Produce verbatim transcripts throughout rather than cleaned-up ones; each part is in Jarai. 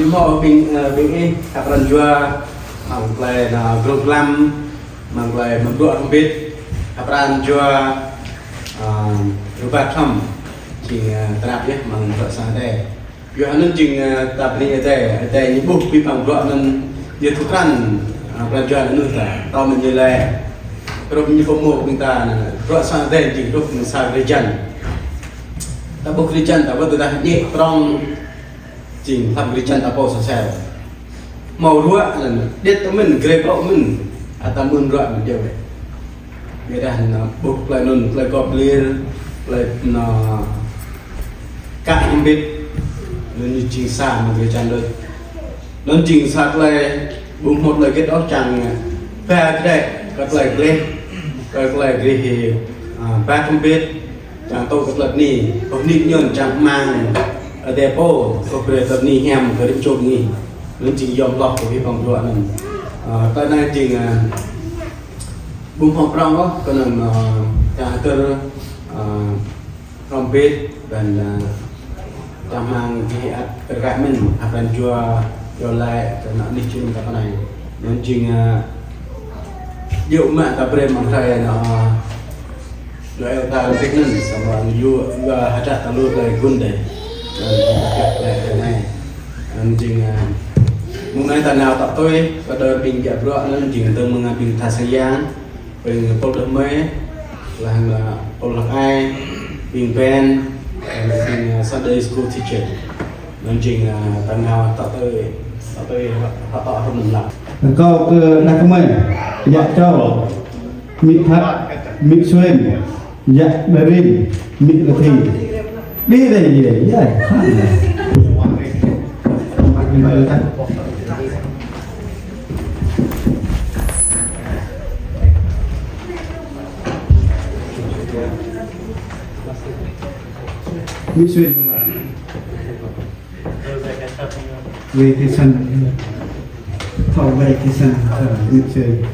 Hmâo ƀing, ơ, ƀing ih, khăp pran jua, mơ̆ng tơlơi, ơ, grong glam, mơ̆ng tơlơi mơ̆ng bruă hrŏm hơbĭt, khăp pran jua, ơ, rơbat hrŏm, jing, ơ, tơnap yơh, mơ̆ng bruă sang Adai. Yua anŭn jing, ơ, ta bơni Adai, Adai ñu ƀuh abih bang bruă anŭn ñu thâo krăn, ơ, pran jua anŭn ta, tơl mơ̆ng ñu lĕ. Hrup ñu pơmôk ƀing ta, bruă sang Adai jing hrup mơ̆ng sa drơi jăn. Ta ƀuh drơi jăn, ta wơ̆t tơdah ñĕ prŏng, jing hlăm drơi jăn ta pô sơsel. Hmâo ruă anŭn, điêt tơ mĭn, grê klŏ mĭn, ăt ta mưn ruă mơ̆n djơ̆ wĕ. Ƀiădah anŭn ƀuh tơlơi anŭn, tơlơi gŏp lir, tơlơi anŭn kă hơbĭt, anŭn ñu jing sa mơ̆ng drơi jăn đôč. Anŭn jing sa tơlơi, ƀu hmâo tơlơi hơget ôh čang ba kơđeh, kơ tơlơi gleh, kơ tơlơi gleh, ơ, ba hơbĭt, čang tŭ kơ tơlơi bơni, kơ nik ñŭn čang rơmang, ơ, Adai pô, kơ brơi tơlơi bơni hiam, kơ rĭm čô bơni. Anŭn jing yom hloh kơ abih bang bruă anŭn. Ơ, tơlơi anai jing, ơ, ƀu hmâo prŏng ôh, kơ anŭn, ơ, čang hơdơr, ơ, hrŏm hơbĭt, dan, ơ, čang rơmang gih ăt rơkâo mĭn, khăp pran jua, iâu laĭ, kơ anŏ anih jơnum ta pơ anai. Anŭn jing, ơ, yua mă ta brơi mơ̆ng hrơi anŭn, ơ, Noel ta lăng tih anŭn, samơ̆ yua, yua hơdră ta lu tơlơi gŭn dêh. Anŭn jing ta kiăng tơlơi anai. Anŭn jing, ơ, mơ̆ng anai ta nao tŏ tui, kơ đơ ƀing djă bruă anŭn jing dơ̆ng mơ̆ng ƀing tha sang yang, ƀing pôl đah mơi, lăng, ơ, pôl hlăk ai, ƀing ƀen, ƀing, ơ, Sunday school teacher. Anŭn jing, ơ, ta nao tŏ tui, tŏ tui, tŏ tui hrŏm lăng. Rơkâo kơ đah kơmơi, yă Čô, amĭ Phat, amĭ Suen, yă Đa Rin, amĭ Rơthi. Đi đây, đi đây, đi đây. Amĭ Suen. Vacation. Thâo vacation, thâo amĭ Suen.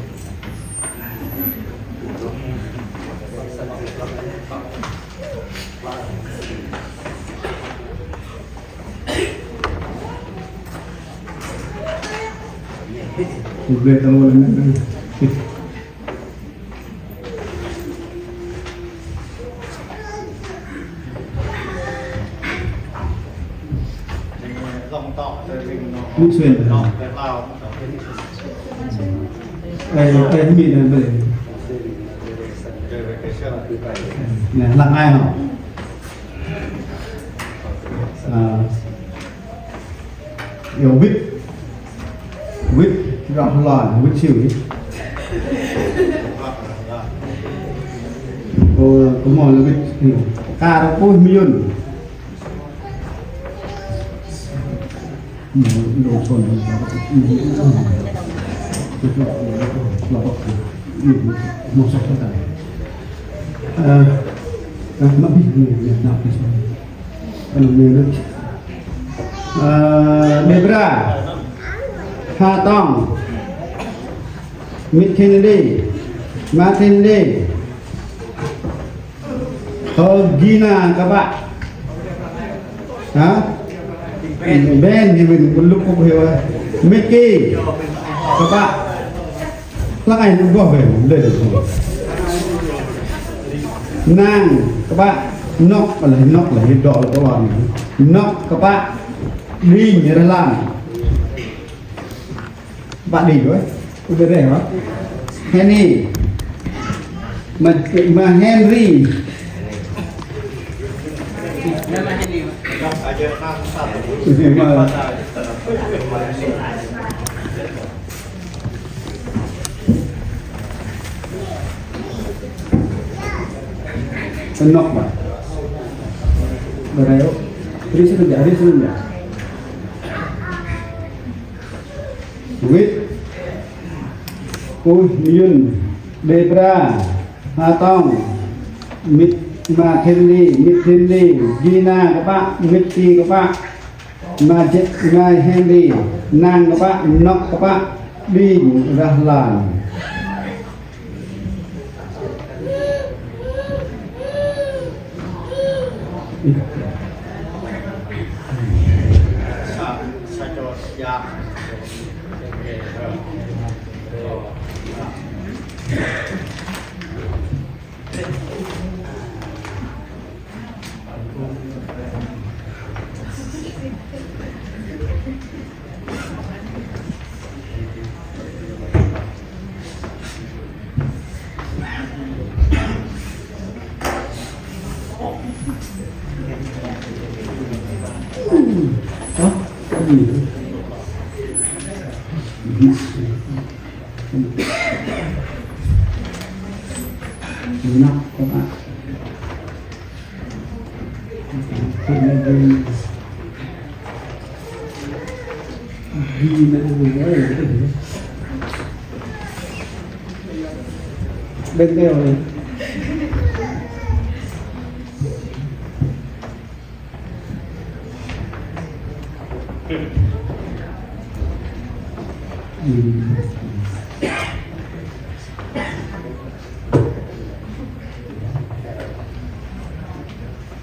Amĭ Suen. Ơ, ơ, amĭ anai ƀơi. Anai, hlăk ai hŏ. Ơ. Yua wĭt. Wĭt, rŏh lŏn, wĭt siu wĭt. Ơ, kơ hmâo lŏn wĭt siu. Kar puih mơyŭn. Ơ, ơ, mă bih, mă bih. Ơ, Debra, Hatong, Mithinli, Mathinli, Ơ, Gina kơ ƀă. Hă? Ben, ñu mĭn, ƀu lŭk kơ ƀu hyu. Miki kơ ƀă. Hlăk ai nŭn boh wĕ, lĕ. Nang kơ ƀă. Nok, lĕ, nok, lĕ, dŏ, lĕ, tơlon. Nok kơ ƀă. Đing, Rahlan. Ƀă Đing, wĕ. Ƀu djơ̆ rĕ, wĕ. Henny. Ma, ma Henry. Tơnŏk, wĕ. Ƀu rĕ, wĕ. Ri sơnŭn yơh, ri sơnŭn yơh. Wĭt. Puih mơyŭn, Debra, Hatong, Mit, Mathinli, Mithinli, Gina kơ ƀă, Miki kơ ƀă, Majek, Mai Henry, Nang kơ ƀă, Nok kơ ƀă, Đing, Rahlan. Hả? Cái gì? Nắp các bạn. Bên đây rồi.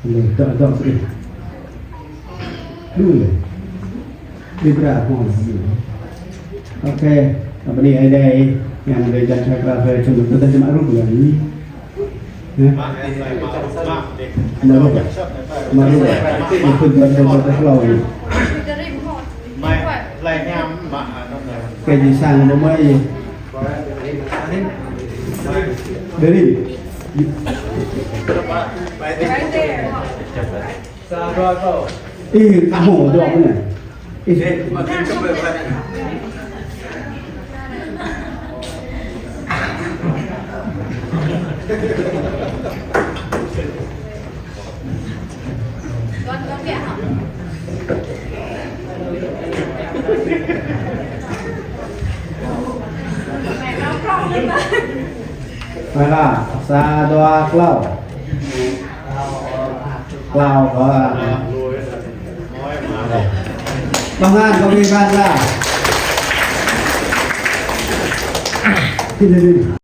Leh, dŏ, dŏ, sedih. Dulu leh. Di bra, hmâo leh. Ok, apa ni, ai dai, yang ada jangan saya kerasa, cuma tentang cuma rupa ni. Hah? Mă rup. Mă rup. Ih, pun tuan tuan tuan tuan hlâo ni. Kơ ji sang mă mă ih. Deri. Ih, kamu dua mana? Ih. Mă lah, sa, dua, klâo. Klâo, klâo. Công an, công an, ban ra.